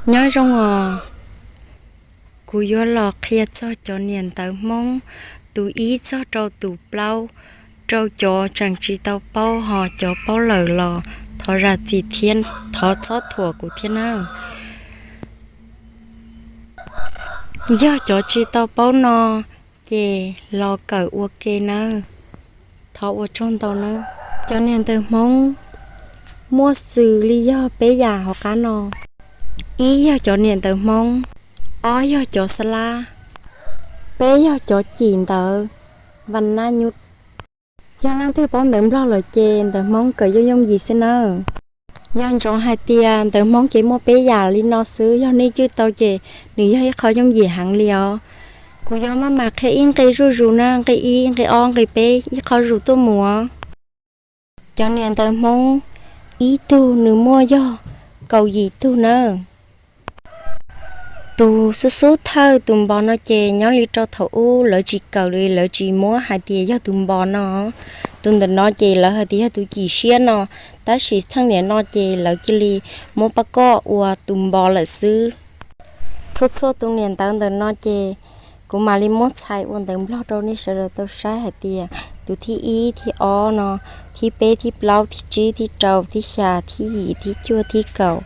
Nyob zoo os, kuv yuav los qhia txog cov niam ntawv Hmoob tus ib txog rau tus plaub rau cov tseem tsis tau paub, ho cov paub lawm los thov zam txim thiab thov txhob thuam kuv thiab nawb. Yog cov tsis tau paub no ces los kawm ua ke nawb. Thov ua tsaug ntau nawb. Cov niam ntawv Hmoob muaj xws li yog peb yam hauv qab no. Ib yog cov niam ntawv Hmoob, ob yog cov xa lab, peb yog cov cim ntawv va nab nyub. Yog leej twg paub ntawv Nplog lawm ces ntawv Hmoob kawm yooj yooj yim xwb nawb. Nco ntsoov hais tias ntawv Hmoob ces muaj peb yam li no xwb, yog nej cwj tau ces nws yog ib qho yooj yim heev li os. Kuv yuav maj mam qhia ib nqe zuj zus na, nqe ib, nqe ob, nqe peb, ib qho zus tuaj mus os. Cov niam ntawv Hmoob ib tug nws muaj yog kaum yim tug nawb. Tus xub xub thawj tus npos no ces nyob li rau thaum ub lawv tsis kawm li, lawv tsis muab hais tias yog tus npos no. Tus ntawm no ces lawv hais tias yog tus cim siab no, tab sis txheej niam no ces lawv cia li muab pab koj ua tus npos lawm xwb. Txhua txhua tus niam ntawv ntawm no ces kuv mam li muab txhais ua ntawv Nplog rau nej sawv daws tau saib hais tias tus thib ib, thib ob no, thib peb, thib plaub, thib tsib, thib rau, thib xya, thib yim, thib cuaj, thib kaum,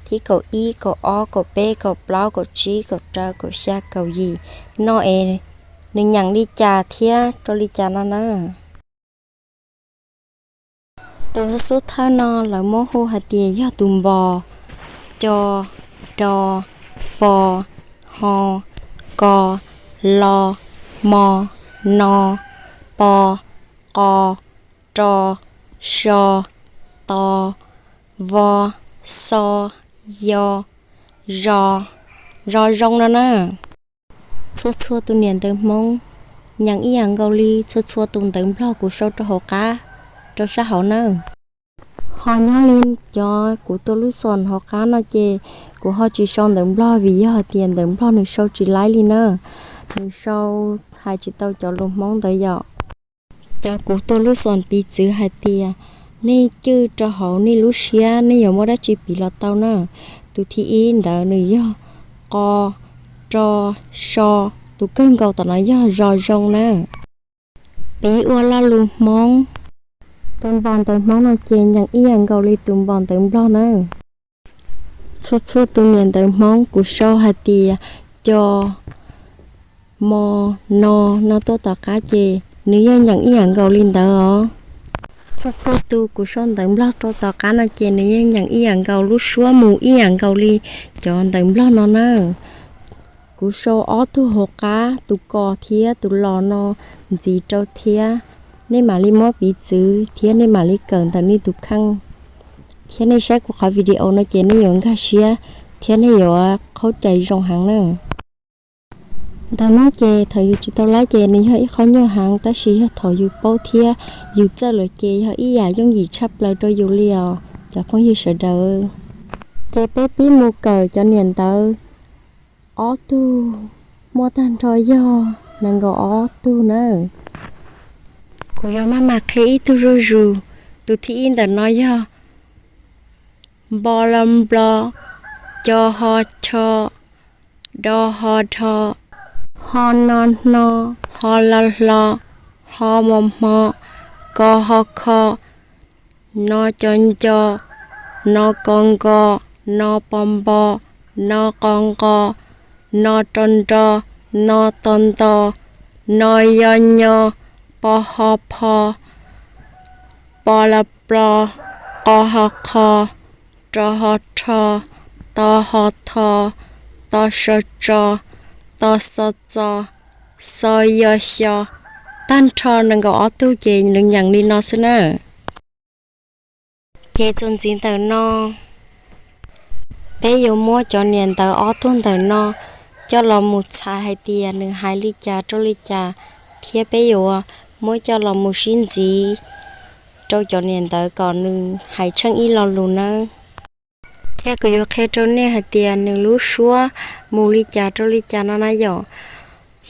thib kaum ib, kaum ob, kaum peb, kaum plaub, kaum tsib, kaum rau, kaum xya, kaum yim no es nws nyeem li cas thiab rau li cas no na. Tus xub xub thawj no lawv muab hu hais tias yog tus npos: co, do, fo, ho, ko, lo, mo, no, po, qo, ro, so, to, vo, xo, yo, zo, zo zoo no na. Txhua txhua tus niam ntawv Hmoob nyeem ib yam nkaus li txhua txhua tus ntawv Nplog kuv sau rau hauv qab, rau sab hauv nawb. Ho nyob li cov kuv tua lub xom hauv qab no ces kuv ho tsis sau ntawv Nplog vim yog hais tias ntawv Nplog nws sau tsis laib li na, nws sau hais tsis tau cov lus Hmoob ntawd yom. Cov kuv tua lub xom piv txwv hais tias nej cwj rau hauv nej lub siab, nej yuav muab dab tsi piv los tau na. Tus thib ib ntawd nws yog qo, ro, so, tus kawg nkaus tom no yog zo zoo na. Piv ua lo lus Hmoob, tus npos ntawv Hmoob no ces nyeem ib yam nkaus li tus npos ntawv Nplog na. Txhua txhua tus niam ntawv Hmoob kuv sau hais tias co, mo, no, no tuaj tom qab ces nws yeej nyeem ib yam nkaus li ntawd os. Txhua txhua tus kuv sau ntawv Nplog rau tom qab no ces nws yeej nyeem ib yam nkaus lub suab mus ib yam nkaus li cov ntawv Nplog no na. Kuv sau ob tug hauv qab, tus ko thiab tus lo no ntxiv rau thiab. Nej mam li muab piv txwv thiab nej mam li kawm ntawm nej tus kheej. Thiab nej saib kuv qhov video no ces nej yuav nkag siab thiab nej yuav qhaub cai zoo heev na. Ntawv Hmoob ces thaum yus tsis tau laib ces nws yog ib qho nyuaj heev, tab sis yog thaum yus paub thiab yus txawj lawm ces yog ib yam yooj yim tshaj plaws rau yus li os cov phooj ywg sawv daws. Ces peb pib mus kawm cov niam ntawv ob tug muaj tag nrho yog nees nkaum ob tug nawb. Kuv yuav maj mam qhia ib tug zuj zus. Tus thib ib ntawm no yog npo lo nplo, co ho co, do ho do, ho no hno, ho lo hlo, ho mo hmo, ko ho kho, no co nco, no ko nko, no po npo, no qo nqo, no ro nro, no to nto, no yo nyo, po ho pho, po lo plo, qo ho qho, ro ho rho, to ho tho, to so tso, to xo txo, xo yo xyo. Tag nrho nees nkaum ob tug ces nws nyeem li no xwb na. Ces txuas ntxiv ntawm no, peb yuav muab cov niam ntawv ob tug ntawm no coj los mus txhais hais tias nws hais li cas rau li cas, thiab peb yuav muab coj los mus sib ntxiv rau cov niam ntawv kom nws hais tsheej ib lo lus nawb. Thiab kuv yuav qhia rau nej hais tias nws lub suab mus li cas rau li cas no na yom.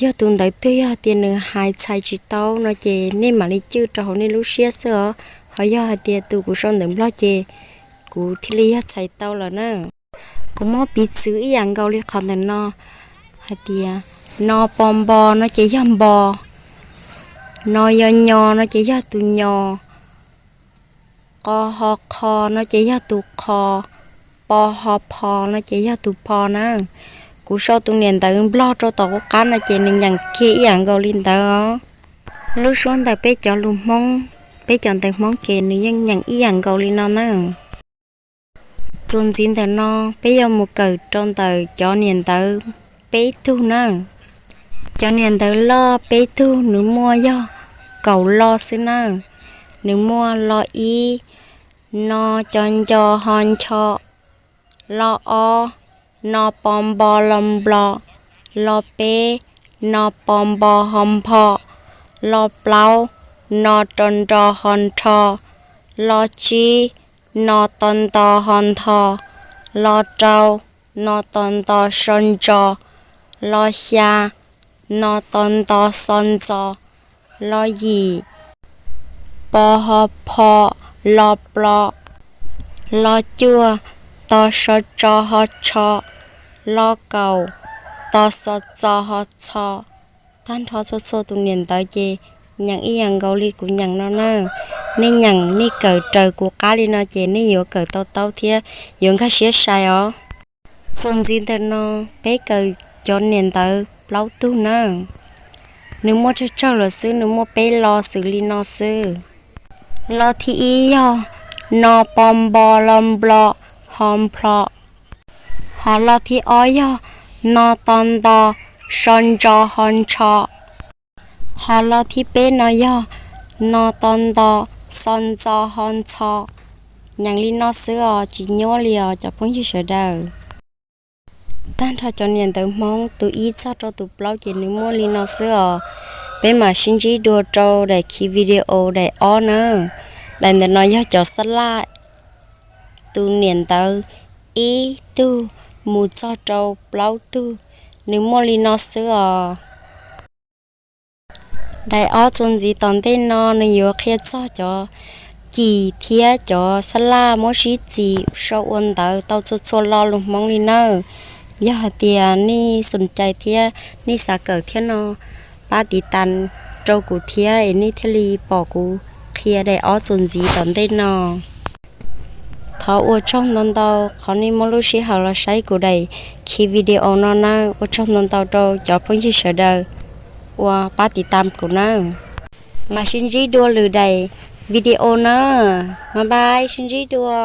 Yog tus ntawv twg yog hais tias nws hais txhais tsis tau no ces nej mam li cwj rau hauv nej lub siab xwb os. Ho yog hais tias tus kuv sau ntawv Nplog ces kuv thiaj li yog txhais tau lawm na. Kuv muab piv txwv ib yam nkaus li qhov ntawm no hais tias, no po npo no ces yog npo, no yo nyo no ces yog tus nyo, qo ho qho no ces yog tus qho, po ho pho no ces yog tus pho na. Kuv sau tus niam ntawv nplog rau tom qub qab no ces nws nyeem kiag ib yam nkaus li ntawd os. Lub suab ntawm peb cov lus Hmoob, peb cov ntawv Hmoob ces nws yeej nyeem ib yam nkaus li no na. Txuas ntxiv ntawm no peb yuav mus kawm rau ntawm cov niam ntawv peb tug na. Cov niam ntawv loj peb tug nws muaj yog kaum lo xwb na. Nws muaj lo ib, no co nco ho ncho, lo ob, no po npo lo nplo, lo peb, no po npo ho npho, lo plaub, no rau nro ho nrho, lo tsib, no to nto ho ntho, lo rau, no to nto so ntso, lo xya, no to nto xo ntxo, lo yim, po ho pho, lo plo, lo cuaj, to so tso ho tsho, lo kaum, to xo txo ho txho. Tag nrho txhua txhua tus niam ntawv ces nyeem ib yam nkaus li kuv nyeem no na. Nej nyeem nej kawm raws kuv qab li no ces nej yuav kawm tau taub thiab yuav nkag siab sai os. Txuas ntxiv ntawm no peb kawm cov niam ntawv plaub tug na. Nws muaj tsawg tsawg lawm xwb, nws muaj peb lo xws li no xwb. Lo thib ib yog no po npo lo nplo ho nplho. Ho lo thib ob yog no to nto so ntso ho ntsho. Ho lo thib peb no yog no to nto xo ntxo ho ntxho. Nyeem li no xwb os, tsis nyuaj li os cov phooj ywg sawv daws. Tag nrho cov niam ntawv Hmoob tus ib txog rau tus plaub ces nws muaj li no xwb os. Peb mam sib ntsib dua rau daim khi video daim ob na. Daim ntawm no yog cov xab laj tus niam ntawv ib tug mus txog rau plaub tug, nws muaj li no xwb os. Daim ob txuas ntxiv tom ntej no nws yuav qhia txog cov cim thiab cov xab laj muab sib txim sau ua ntawv tau txhua txhua lo lus Hmoob li nawb. Yog hais tias nej xom cai thiab nej xav kawm thiab no, pab tiv tas rau kuv thiab es nej thiaj li pom kuv qhia daim ob txuas ntxiv tom ntej no. Thov ua tsaug ntau ntau qhov nej muaj lub sij hawm los saib kuv daim khi video no na. Ua tsaug ntau ntau rau cov phooj ywg sawv daws uas pab tiv tas kuv na. Mam sib ntsib dua lwm daim video na. Bye bye, sib ntsib dua.